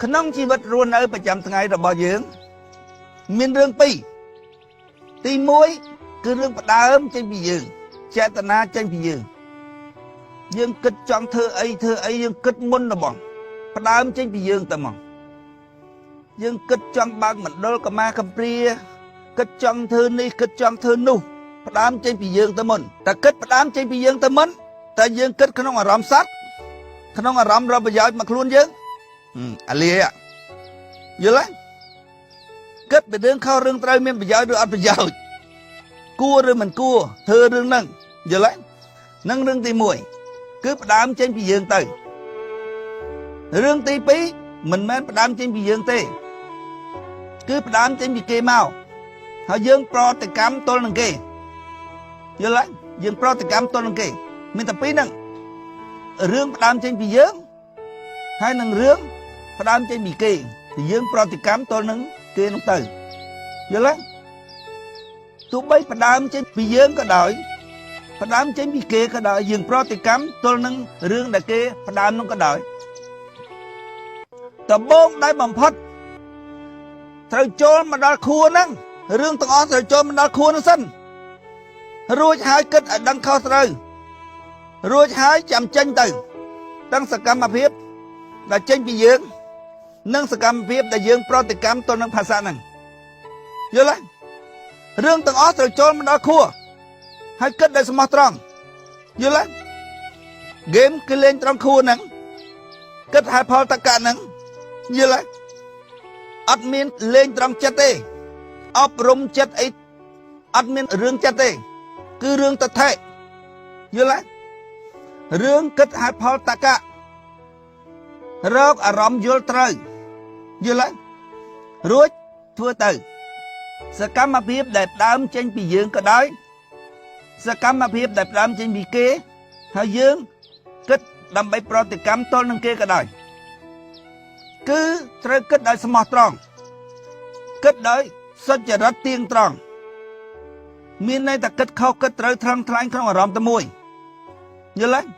ក្នុងជីវិតរស់នៅប្រចាំថ្ងៃរបស់យើង មានរឿងពីរទី1គឺរឿងផ្ដើមចេញពីយើងចេតនាចេញពីយើងយើងគិតចង់ធ្វើអីធ្វើអីយើងគិតមុនរបស់ផ្ដើមចេញពីយើងតែមកយើងគិតចង់បើកមណ្ឌលកម្មាកំព្រាគិតចង់ធ្វើនេះគិតចង់ធ្វើនោះផ្ដើមចេញពីយើងទៅមុនតែគិតផ្ដើមចេញពីយើងទៅមុនតែយើងគិតក្នុងអារម្មណ៍សត្វក្នុងអារម្មណ៍រកប្រយោជន៍មកខ្លួនយើងអាលាយយល់ទេគិតពីរឿងខុសរឿងត្រូវមានប្រយោជន៍ឬអត់ប្រយោជន៍គួរឬមិនគួរធ្វើរឿងហ្នឹងយល់ទេនឹងរឿងទី1គឺផ្ដើមចេញពីយើងទៅរឿងទី2មិនមែនផ្ដើមចេញពីយើងទេគឺផ្ដើមចេញពីគេមកហើយយើងប្រតិកម្មទល់នឹងគេយល់ទេយើងប្រតិកម្មទល់នឹងគេមានតែពីរហ្នឹងរឿងផ្ដើមចេញពីយើងហើយនឹងរឿងផ្ដើមចេញពីគេយើងប្រតិកម្មទល់នឹងគេនោះទៅយល់ទេទោះបីផ្ដើមចេញពីយើងក៏ដោយផ្ដើមចេញពីគេក៏ដោយយើងប្រតិកម្មទល់នឹងរឿងដែលគេផ្ដើមនោះក៏ដោយដំបូងដែលបំផុតត្រូវចូលមកដល់ខួរហ្នឹងរឿងទាំងអស់ត្រូវចូលមកដល់ខួរហ្នឹងសិនរួចហើយគិតឲ្យដឹងខុសត្រូវរួចហើយចាំចេញទៅទាំងសកម្មភាពដែលចេញពីយើងនិងសកម្មភាពដែលយើងប្រតិកម្មទៅនឹងភាសាហ្នឹងយល់ទេរឿងទាំងអស់ត្រូវចូលមកដល់ខួរហើយគិតដោយស្មោះត្រង់យល់ទេហ្គេមគឺលេងត្រង់ខួរហ្នឹងគិតហេតុផលតក្កហ្នឹងយល់ទេអត់មានលេងត្រង់ចិត្តទេអប់រំចិត្តអីអត់មានរឿងចិត្តទេគឺរឿងតថេយល់ទេរឿងគិតហេតុផលតក្ករកអារម្មណ៍យល់ត្រូវយល់ទេរួចធ្វើទៅសកម្មភាពដែលផ្ដើមចេញពីយើងក៏ដោយសកម្មភាពដែលផ្ដើមចេញពីគេហើយយើងគិតដើម្បីប្រតិកម្មទល់នឹងគេក៏ដោយគឺត្រូវគិតដោយស្មោះត្រង់គិតដោយសុចរិតទៀងត្រង់មានន័យថាគិតខុសគិតត្រូវថ្លឹងថ្លែងក្នុងអារម្មណ៍តែមួយយល់ទេ